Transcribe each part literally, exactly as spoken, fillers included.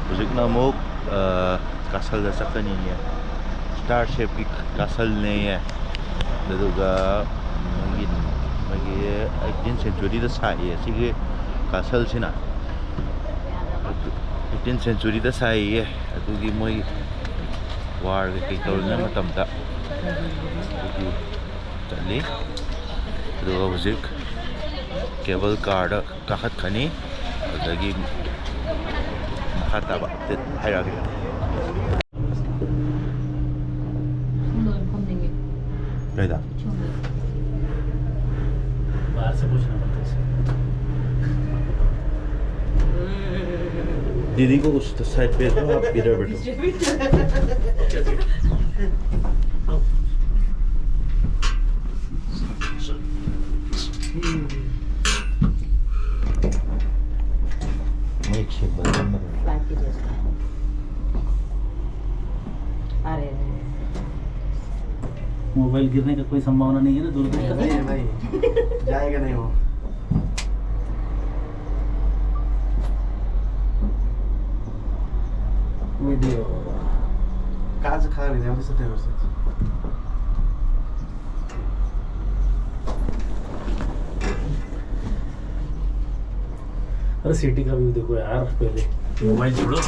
ꯍꯧꯖꯤꯛꯅ ꯑꯃꯨꯛ ꯀꯥꯁꯜꯗ ꯆꯠꯀꯅꯤꯌꯦ꯫ ꯁ꯭ꯇꯥꯔ ꯁꯦꯞꯀꯤ ꯀꯥꯁꯜꯅꯦꯌꯦ꯫ ꯑꯗꯨꯒ ꯃꯣꯏꯒꯤ ꯃꯣꯏꯒꯤ ꯑꯩꯠꯇꯤꯟ ꯁꯦꯟꯆꯨꯔꯤꯗ ꯁꯥꯏꯌꯦ ꯁꯤꯒꯤ ꯀꯥꯁꯜꯁꯤꯅ꯫ ꯑꯩꯠꯇꯤꯟ ꯁꯦꯟꯆꯨꯔꯤꯗ ꯁꯥꯏꯌꯦ꯫ ꯑꯗꯨꯒꯤ ꯃꯣꯏ ꯋꯥꯔ ꯀꯩꯀꯩ ꯇꯧꯔꯤꯉꯩ ꯃꯇꯝꯗ ꯑꯗꯨꯒꯤ ꯆꯠꯂꯤ꯫ ꯑꯗꯨꯒ ꯍꯧꯖꯤꯛ ꯀꯦꯕꯜ ꯀꯥꯔꯗ ꯀꯥꯈꯠꯈꯅꯤ꯫ ꯑꯗꯨꯗꯒꯤ ꯃꯈꯥ ꯇꯥꯕ ꯑꯞꯗꯦꯠ ꯍꯥꯏꯔꯛꯑꯒꯦ꯫ ꯀꯩꯗ? ꯕꯥꯍꯔ ꯁꯦ ꯄꯨꯁꯅꯥ ꯄꯗꯇꯥ ꯍꯥꯏ. दीदी को उस साइड पे दो, आप इधर बैठो। फ्लाइट के जैसा। अरे, अरे। मोबाइल गिरने का कोई संभावना नहीं है ना, दूर तक? नहीं भाई, जाएगा नहीं वो। वीडियो। कांच खराब है, अभी सत्य वर्ष। अरे, सिटी का व्यू देखो यार पहले। मोबाइल छोड़ो,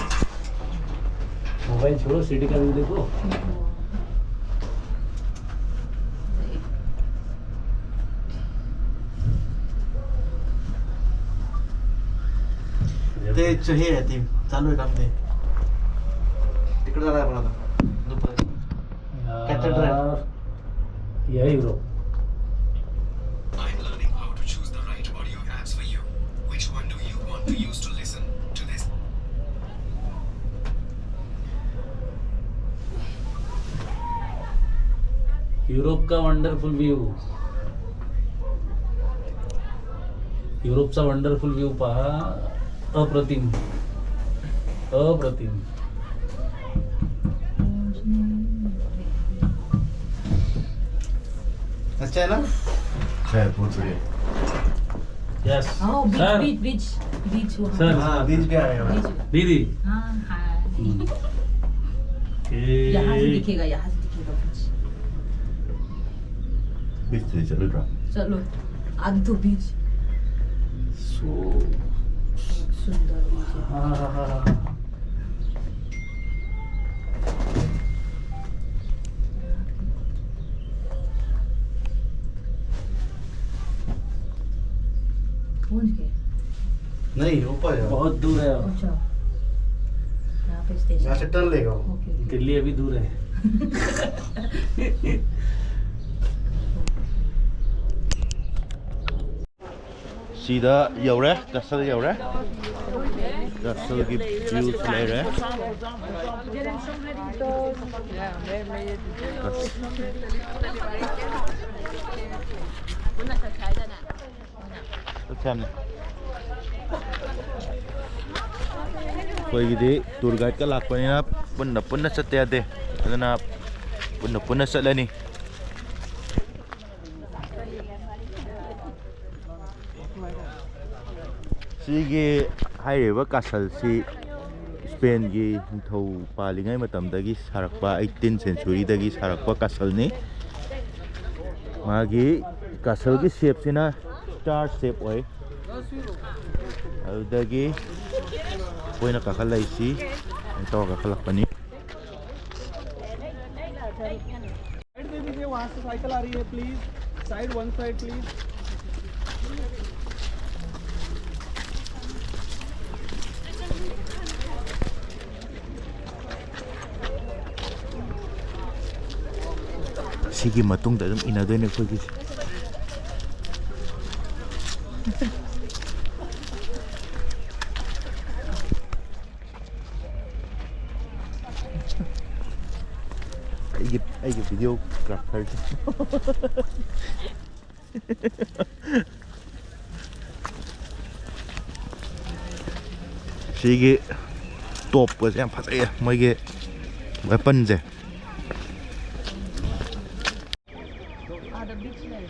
मोबाइल छोड़ो, सिटी का व्यू देखो। ते च-, हे आहे ते, चालू आहे काम ते. तिकडे जाणार आपण आता दुपारी. कॅथेड्रल. यार, यही bro. I'm learning how to choose the right audio apps for you. Which one do you want to use to listen to this? Europe का वंडरफुल व्यू, युरोपचा वंडरफुल व्यू पहा. अप्रतिम, अप्रतिम. अच्छा है ना? अच्छा है, बहुत बढ़िया. Yes. Oh, beach, sir. Beach, beach. बीच वहाँ। सर। हाँ, बीच भी आएगा। बीच। दीदी। हाँ, हाँ। हम्म। ए। यहाँ से दिखेगा, यहाँ से दिखेगा बीच। बीच से चल रहा। चलो, अब तो बीच। सो। बहुत सुंदर बीच है। हाँ, हाँ, हाँ, हाँ। पहुंच गए? नहीं, ऊपर है। बहुत दूर है। अच्छा, यहाँ पे स्टेशन। यहाँ से टर्न लेगा वो। Okay, okay. दिल्ली अभी दूर है। ꯁꯤꯗ ꯌꯧꯔꯦ, ꯀꯁꯜ ꯌꯧꯔꯦ꯫ ꯀꯁꯜꯒꯤ ꯚ꯭ꯌꯨꯁꯨ ꯂꯩꯔꯦ꯫ ꯑꯩꯈꯣꯏꯒꯤꯗꯤ ꯇꯨꯔ ꯒꯥꯏꯗꯀ ꯂꯥꯛꯄꯅꯤꯅ ꯄꯨꯟꯅ ꯄꯨꯟꯅ ꯆꯠꯇ ꯌꯥꯗꯦ꯫ ꯑꯗꯨꯅ ꯄꯨꯟꯅ ꯄꯨꯟꯅ ꯆꯠꯂꯅꯤ꯫ ꯁꯤꯒꯤ ꯍꯥꯏꯔꯤꯕ ꯀꯥꯁꯜꯁꯤ ꯏꯁꯄꯦꯟꯒꯤ ꯅꯤꯡꯊꯧ ꯄꯥꯜꯂꯤꯉꯩ ꯃꯇꯝꯗꯒꯤ ꯁꯥꯔꯛꯄ, ꯑꯩꯠꯇꯤꯟ ꯁꯦꯟꯆꯨꯔꯤꯗꯒꯤ ꯁꯥꯔꯛꯄ ꯀꯥꯁꯜꯅꯤ꯫ ꯃꯥꯒꯤ ꯀꯥꯁꯜꯒꯤ ꯁꯦꯞꯁꯤꯅ ꯁ꯭ꯇꯥꯔ ꯁꯦꯞ ꯑꯣꯏ꯫ ꯑꯗꯨꯗꯒꯤ ꯑꯩꯈꯣꯏꯅ ꯀꯥꯈꯠꯂꯛꯏꯁꯤ ꯇꯧꯔ ꯀꯥꯈꯠꯂꯛꯄꯅꯤ꯫ साइड दे दीजिए, वहाँ से साइकिल आ रही है, please. Side, one side, please. ꯁꯤꯒꯤ ꯃꯇꯨꯡꯗ ꯑꯗꯨꯝ ꯏꯟꯅꯗꯣꯏꯅꯦ ꯑꯩꯈꯣꯏꯒꯤꯁꯦ꯫ ꯑꯩꯒꯤ, ꯑꯩꯒꯤ ꯚꯤꯗꯤꯑꯣꯒ꯭ꯔꯥꯐꯔꯁꯦ꯫ ꯁꯤꯒꯤ ꯇꯣꯞꯀꯁꯦ ꯌꯥꯝ ꯐꯖꯩꯌꯦ, ꯃꯣꯏꯒꯤ ꯋꯦꯄꯟꯁꯦ꯫ ꯑꯥꯗ ꯕꯤꯆ ꯂꯩ꯫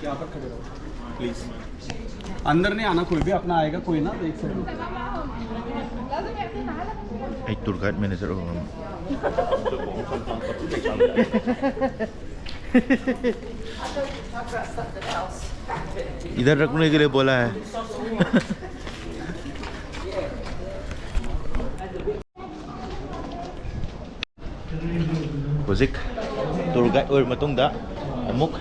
यहाँ पर खड़े रहो प्लीज। अंदर नहीं आना कोई भी, अपना आएगा कोई ना, देख सकते हो। ꯑꯩ ꯇꯨꯔ ꯒꯥꯏꯗ ꯃꯦꯅꯦꯖꯔ ꯑꯣꯏꯕ ꯉꯝꯃꯤ꯫ इधर रखने के लिए बोला है। ꯍꯧꯖꯤꯛ ꯇꯨꯔ ꯒꯥꯏꯗ ꯑꯣꯏꯔ ꯃꯇꯨꯡꯗ ꯑꯃꯨꯛ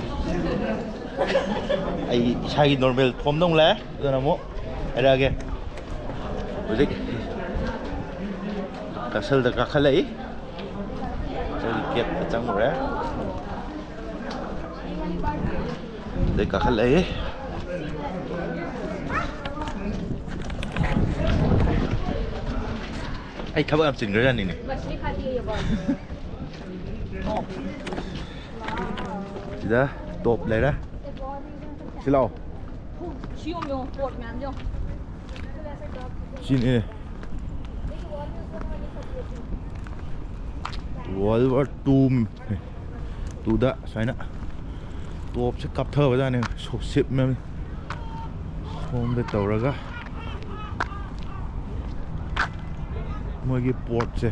ꯑꯩ ꯏꯁꯥꯒꯤ ꯅꯣꯔꯃꯦꯜ ꯐꯣꯝꯗ ꯑꯃꯨꯛ ꯂꯥꯛꯑꯦ꯫ ꯑꯗꯨꯅ ꯑꯃꯨꯛ ꯍꯥꯏꯔꯛꯑꯒꯦ꯫ ꯍꯧꯖꯤꯛ ꯀꯁꯜꯗ ꯀꯥꯈꯠꯂꯛꯏ꯫ ꯍꯧꯖꯤꯛ ꯒꯦꯠꯇ ꯆꯪꯉꯨꯔꯦ꯫ ꯑꯗꯩ ꯀꯥꯈꯠꯂꯛꯏ꯫ ꯑꯩ ꯊꯕꯛ ꯌꯥꯝ ꯆꯤꯟꯈ꯭ꯔꯖꯥꯠꯅꯤꯅꯦ꯫ ꯁꯤꯗ ꯇꯣꯞ ꯂꯩꯔꯦ꯫ ꯁꯤ ꯂꯥꯛꯑꯣ꯫ ꯁꯤ ꯌꯦꯡꯉꯣ, ꯄꯣꯠ ꯃꯌꯥꯝ ꯌꯦꯡꯉꯣ꯫ ꯁꯤꯅꯦ꯫ ꯋꯥꯔꯜ ꯋꯥꯔ ꯇꯨ ꯇꯨꯗ ꯁꯨꯃꯥꯏꯅ ꯇꯣꯞꯁꯦ ꯀꯥꯞꯊꯕꯖꯥꯠꯅꯦ꯫ ꯁꯣ-, ꯁꯤꯞ ꯃꯌꯥꯝ ꯁꯣꯝꯗ ꯇꯧꯔꯒ ꯃꯣꯏꯒꯤ ꯄꯣꯔꯠꯁꯦ,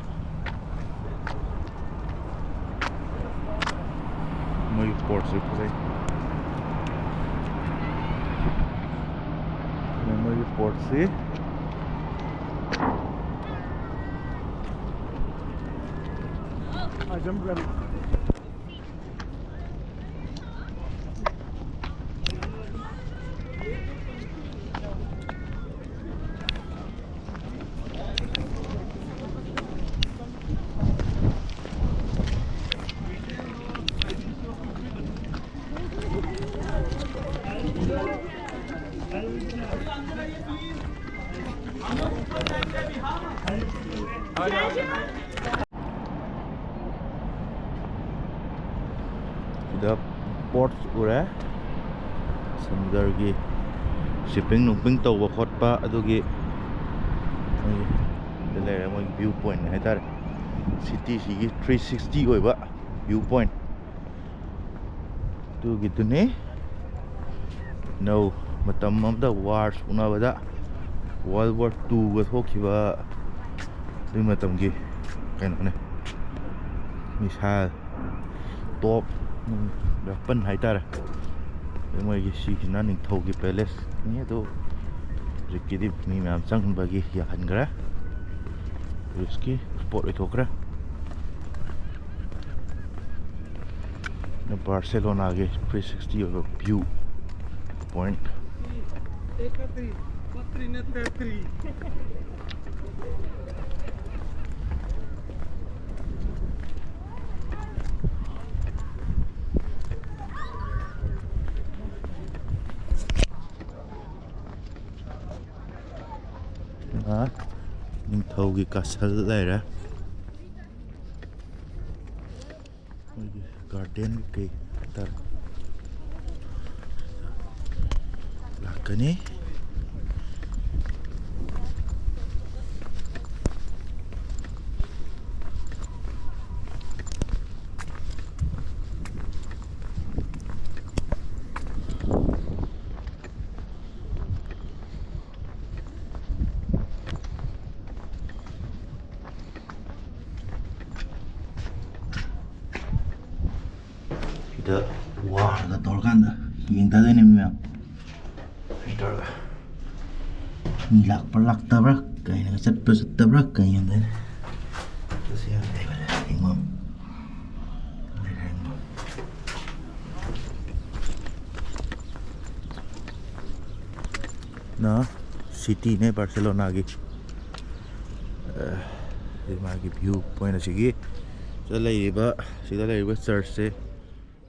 ꯃꯣꯏꯒꯤ ꯄꯣꯔꯠꯁꯦ ꯐꯖꯩ꯫ ꯃꯣꯏꯒꯤ ꯄꯣꯔꯠꯁꯤ ꯁꯤꯗ ꯄꯣꯔꯠꯁ ꯎꯔꯦ꯫ ꯁꯃꯨꯗ꯭ꯔꯒꯤ ꯁꯤꯞꯄꯤꯡ ꯅꯨꯡꯄꯤꯡ ꯇꯧꯕ ꯈꯣꯠꯄ ꯑꯗꯨꯒꯤ ꯃꯣꯏꯒꯤ ꯁꯤꯗ ꯂꯩꯔꯦ, ꯃꯣꯏꯒꯤ ꯚ꯭ꯌꯨ ꯄꯣꯏꯟꯠ ꯍꯥꯏꯇꯥꯔꯦ꯫ ꯁꯤꯇꯤꯁꯤꯒꯤ ꯊ꯭ꯔꯤ ꯁꯤꯛꯁꯇꯤ ꯑꯣꯏꯕ ꯚ꯭ꯌꯨ ꯄꯣꯏꯟꯠ ꯑꯗꯨꯒꯤꯗꯨꯅꯤ꯫ ꯅꯧ ꯃꯇꯝ ꯑꯃꯗ ꯋꯥꯔ ꯁꯣꯛꯅꯕꯗ, ꯋꯥꯔꯜ ꯋꯥꯔ ꯇꯨꯒ ꯊꯣꯛꯈꯤꯕ ꯑꯗꯨꯒꯤ ꯃꯇꯝꯒꯤ ꯀꯩꯅꯣꯅꯦ, ꯃꯤꯁꯥꯏꯜ, ꯇꯣꯞ, ꯋꯦꯄꯟ ꯍꯥꯏꯇꯥꯔꯦ꯫ ꯑꯗꯩ ꯃꯣꯏꯒꯤ ꯁꯤꯁꯤꯅ ꯅꯤꯡꯊꯧꯒꯤ ꯄꯦꯂꯦꯁꯅꯤ꯫ ꯑꯗꯣ ꯍꯧꯖꯤꯛꯀꯤꯗꯤ ꯃꯤ ꯃꯌꯥꯝ ꯆꯪꯕꯒꯤ ꯌꯥꯍꯟꯈ꯭ꯔꯦ, ꯇꯨꯔꯤꯁꯀꯤ ꯁ꯭ꯄꯣꯠ ꯑꯣꯏꯊꯣꯛꯈ꯭ꯔꯦ꯫ ꯕꯥꯔꯁꯦꯂꯣꯅꯥꯒꯤ ꯊ꯭ꯔꯤ ꯁꯤꯛꯁꯇꯤ ꯑꯣꯏꯕ ꯚ꯭ꯌꯨ ꯄꯣꯏꯟꯠ꯫ ꯑ, ꯅꯤꯡꯊꯧꯒꯤ ꯀꯥꯁꯜ ꯂꯩꯔꯦ꯫ ꯃꯣꯏꯒꯤ ꯒꯥꯔꯗꯦꯟ ꯀꯩ ꯍꯥꯏꯇꯥꯔꯦ, ꯂꯥꯛꯀꯅꯤ꯫ ꯁꯤꯗ ꯋꯥꯔꯒ ꯇꯧꯔꯀꯥꯟꯗ ꯌꯦꯡꯊꯗꯣꯏꯅꯦ ꯃꯌꯥꯝ꯫ ꯁꯨꯃꯥꯏꯅ ꯇꯧꯔꯒ ꯃꯤ ꯂꯥꯛꯄ꯭ꯔꯥ ꯂꯥꯛꯇꯕ꯭ꯔꯥ, ꯀꯩꯅ ꯆꯠꯄ꯭ꯔꯥ ꯆꯠꯇꯕ꯭ꯔꯥ, ꯀꯩ ꯌꯦꯡꯗꯣꯏꯅꯦ꯫ ꯆꯠꯁꯤ ꯌꯥꯝ ꯂꯩꯕꯅꯦ, ꯌꯦꯡꯐꯝ꯫ ꯅ ꯁꯤꯇꯤꯅꯦ ꯕꯥꯔꯁꯦꯂꯣꯅꯥꯒꯤ꯫ ꯑ, ꯁꯤ ꯃꯥꯒꯤ ꯚ꯭ꯌꯨ ꯄꯣꯏꯟꯠ ꯑꯁꯤꯒꯤ ꯁꯤꯗ ꯂꯩꯔꯤꯕ, ꯁꯤꯗ ꯂꯩꯔꯤꯕ ꯆꯔꯆꯁꯦ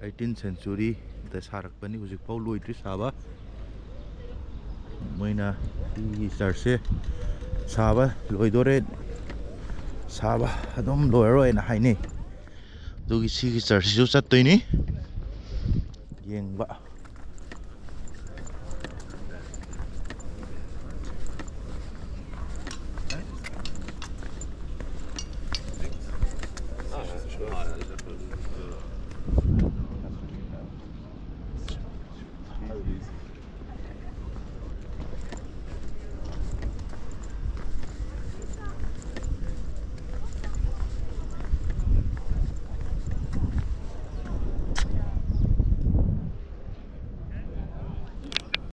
ꯑꯩꯠꯇꯤꯟ ꯁꯦꯟꯆꯨꯔꯤꯗ ꯁꯥꯔꯛꯄꯅꯤ, ꯍꯧꯖꯤꯛꯐꯥꯎ ꯂꯣꯏꯗ꯭ꯔꯤ ꯁꯥꯕ꯫ ꯃꯣꯏꯅ ꯁꯤꯒꯤ ꯆꯔꯆꯁꯦ ꯁꯥꯕ ꯂꯣꯏꯗꯣꯔꯦ, ꯁꯥꯕ ꯑꯗꯨꯝ ꯂꯣꯏꯔꯔꯣꯏꯅ ꯍꯥꯏꯅꯩ꯫ ꯑꯗꯨꯒꯤ ꯁꯤꯒꯤ ꯆꯔꯆꯁꯤꯁꯨ ꯆꯠꯇꯣꯏꯅꯤ ꯌꯦꯡꯕ꯫